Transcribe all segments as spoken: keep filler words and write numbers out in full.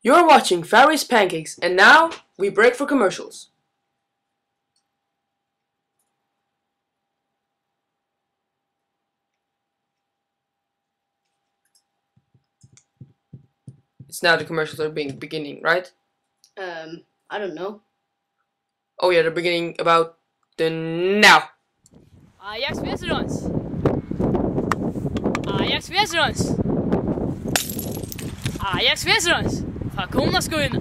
You're watching Faroese Pancakes, and now we break for commercials. It's now the commercials are being beginning, right? Um, I don't know. Oh yeah, they're beginning about the now. Ajax Vesturhorns. Ajax Vesturhorns. Ajax Vesturhorns. Fá komuna skína.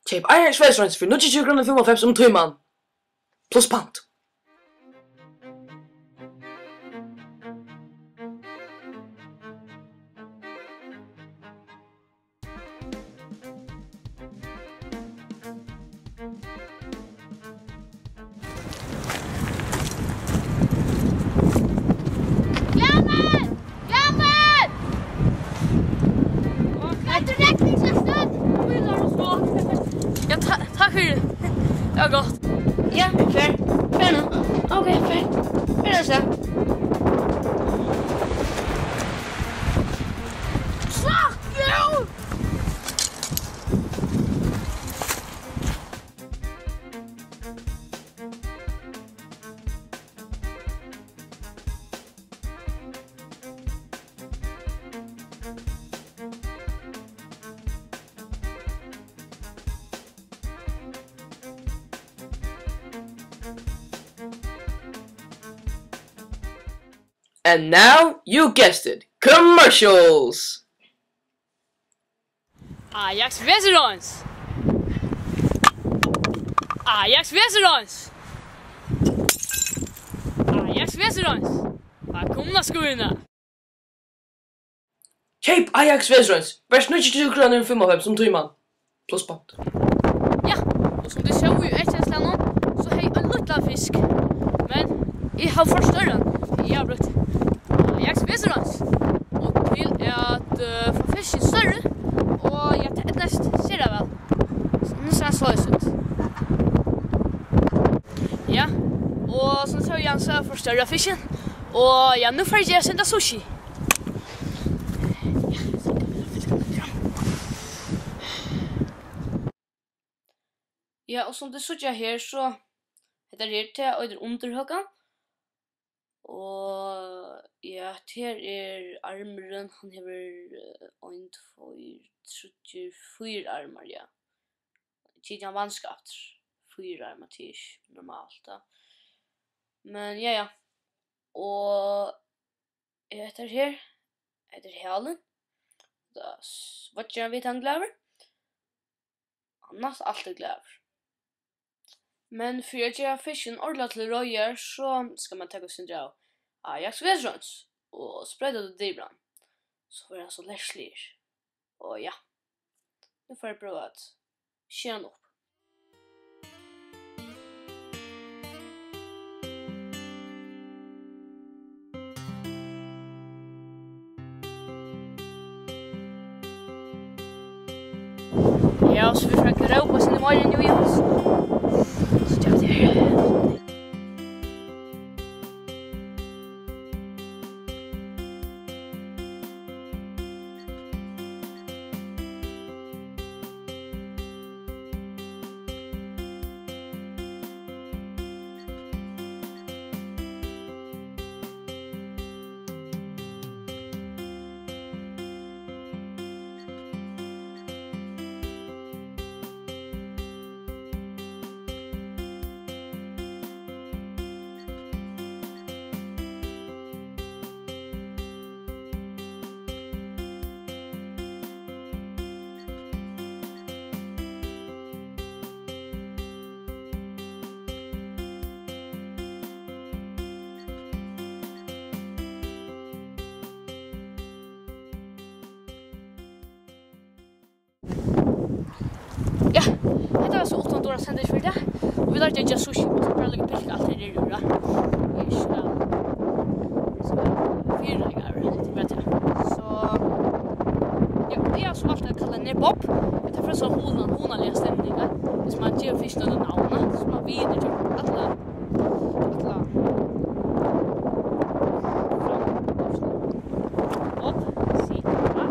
Keyp Ajax Vesturhorns fyri níggjuogtjúgu krónur fimmoghálvfems um tíman. Plus pant. Jammen! Jammen! Nei, tú leggur meg ikki aftur. Ja, ta-, takk fyri. Det var gott. Ja, fair. Fair nå. Ok, fair. Fair, altså. Fuck you! And now, you guessed it, commercials! Ajax Vesturhorns. Ajax Vesturhorns. Ajax Vesturhorns. Vælkomna skúrina. Keyp Ajax Vesturhorns, bert níggjuogtjúgu krónur og fimmoghálvfems um tíman. Plus pant. Ja, og sum tit sóu í eyðkenslanum, so hevði eg ein lítlan fisk. Men eg havi for stóran. Eg havi brúkt Ajax Vesturhorns. Og til at, eh, fáa fiskin størri, og ja, tað eydnaðist sera væl. So nú sær hann soleiðis út. Ja, og so tók eg hann so for stóra fiskin. Og ja, nú fari eg at senda sushi. Ja, og sum tit síggja her, so hetta her, tað eitur undirhøkan. Og ja, hetta her er armurin, hann hevur, eh, ein, tveir, tríggir, fýra armar, ja. Tað er vanskaptur. Fýra armar, tað er ikki normalt, tá. Men ja, ja. Og hetta her, hetta er halin. Tá s-, veiggjarin við, hann glaður. Hann er næstan altíð glaður. Men fyri at gera fiskin ordiliga til reiðar, so skal mann taka eitt sindur av Ajax Vesturhorns og sproyta út í dypran. So verður hann so lersligur. Og ja, nú fari eg at prøva at skera hann upp. Ja, so vit fara at rópa sinni meira nú, Jóhannes. So gera vit tað. Ja, hetta var so uttandura sending fyri í dag. Og vit lærdu at gera sushi, og so bara líka pilka alt her niður, ja. Eg skal, skal fyrireika, veit eg. So, ja, tað er so alt at kalla nær Bob. Tað er frá so hugna-, hugnaliga stemning, ja. Hvis man gevur fiskinum navn, so man vinur til alla, alla. Bob, sit, ja.